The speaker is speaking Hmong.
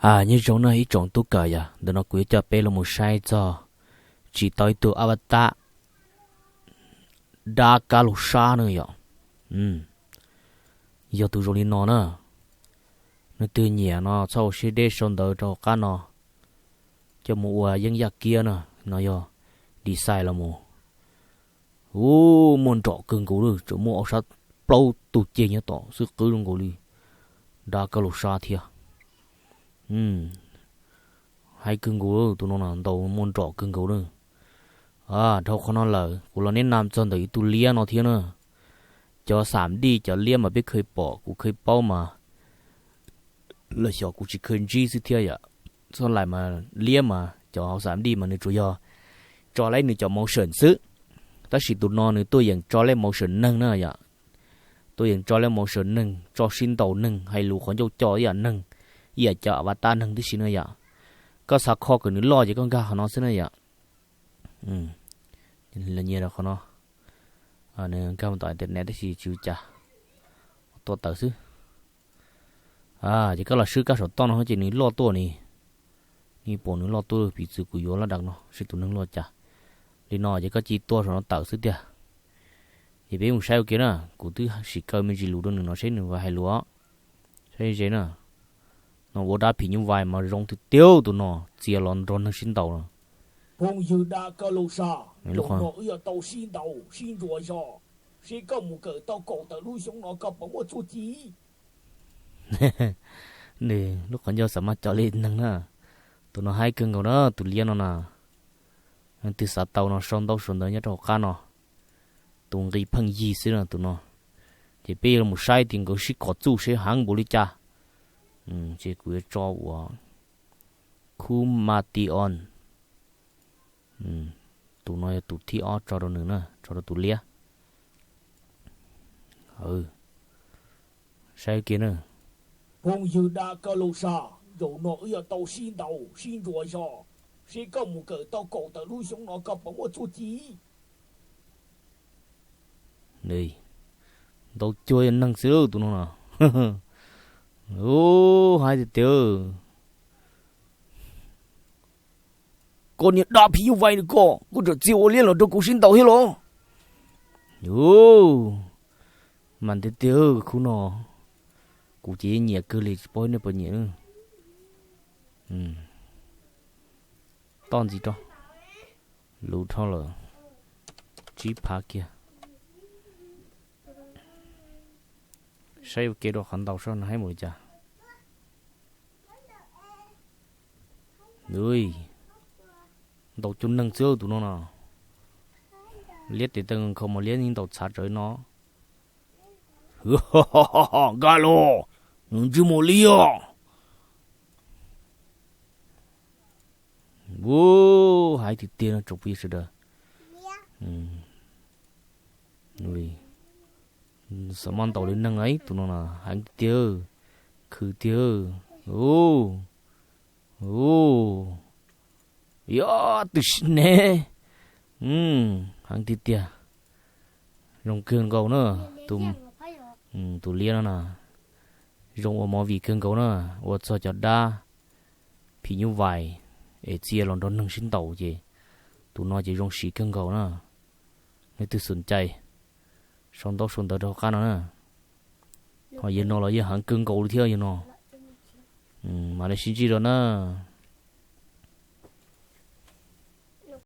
Nyob zoo na ib tsoom tub kawm, yog ntawm no kuv yuav coj peb los mus saib txog tsis tau ib tug avatar dab kab laug sab na yom. Yog tus zoo li no na, nej leej twg nyiam no txhob ua siab deb sau ntawv rau hauv qab no coj mus ua yeeb yaj kiab na. No yog design los mus, u, muaj nrom kawg nkaus li, tseem muaj ob sab plaub tug ceg nyob tom xwb, qwb zoo nkaus li dab kab laug sab thiab. Haib kawg nkaus tus no na, ntaus muaj nrom kawg nkaus li. Dhau qhov no lawm kuv los neb nam txog ntawm ib tug liab no thiab na. Cov xam dij cov liab mas peb kheev pom kuv kheev paub mas, los xyov kuv tsis kheev ntsib xwb thiab yom. Txhob laim mas liab mas cov hauv xam dij mas nws tsuas yog tso leb nws cov motion xwb, tab sis tus no nws tuaj yeem tso leb motion neeg na yom. Tuaj yeem tso leb motion neeg, tso sib ntaus neeg, hais lus qhov ncauj co ib yam neeg, ib yam cov avatar neeg tib si na yom. Koj xav kho kom nws loj ces koj nkag qhov no xwb na yom. Nyias rau qhov no, nkag mus tom internet tab sis tsis ua cas, tuaj tawm xwb. Ces koj los swb kab saum toj no ces nws loj tuaj ni. Nej pom nws loj tuaj, piv txwv kuv yuav laj dam no seb tus neeg loj cas. Li no ces koj cia li tua saum no tawm xwb tiag. Ces peb mus saib ua ke na, kuv twb sim kaw me ntsis lus rau nws no seb nws hais lus, saib ze na. No ua dab phim nyuj vais mas zoo tiag tiag tus no, txia los nrog neeg sib ntaus no. Phooj ywg dab kab laug sab, zaum no wb yuav tau sib ntaus sib ntsuas zog, seb koj mus kawm tau kaum tawm lub xyoo no koj puas muaj txuj ci. Nws lub qhov ncauj xav maj co li neeg na. Tus no haib kawg nkaus na, tus liab no na. Leej twg xav tau no sau ntaub sau ntawv nyob rau hauv qab no. Tus nqi pheej yig xwb no tus no. Ces peb yuav los saib tias nkawd sib kov txuj seb heev npaum li cas. Ces kuv yuav tso uas Khub Mati On. Tus no yog tus thib ob tso rau nws na, tso rau tus liab. Saib kiag na. Phooj ywg dab kab laug sab, zaum no wb yuav tau sib ntaus sib ntsuas zog, seb koj mus kawm tau kaum tawm lub xyoo no koj puas muaj txuj ci. Ntaus cuag yog neeg xwb tus no no. Haib tiag tiag. Koj niag dab phim nyuj vais koj, koj tseem txia ua liab los rau kuv sib ntaus thiab los? Mas tiag tiag khub no, kuv ces nyiam kawg li tsis paub nej puas nyiam. Toj ntxiv rau, luv dhau lawm, tsib phav kiag. Saib ua ke rau qhov ntaus seb no haib mus li cas. Ntaus cuag neeg xwb tus no no. Liab tes taw nkhaus mas liab ntaus txhav tsawv no. Nkag los, ntsej muag liab. Haib tiag tiag no tsoom phooj ywg sawv daws. Xav maj ntaus li neeg ib tus no na, heev tiag tiag, khwv tiag. Yog tus sib neb, heev tiag tiag. Zoo kawg nkaus na, tus liab no na, zoo ua movie kawg nkaus na, ua txog cov dab phim nyuj vais es txia los nrog neeg sib ntaus ces tus no ces zoo siv kawg nkaus na. Nej twg xom cai, sau ntaub sau ntawv rau hauv qab no na. Ho yawg no los yeej heev kawg nkaus li thiab yawg no. Mam li sib ntsib rau na.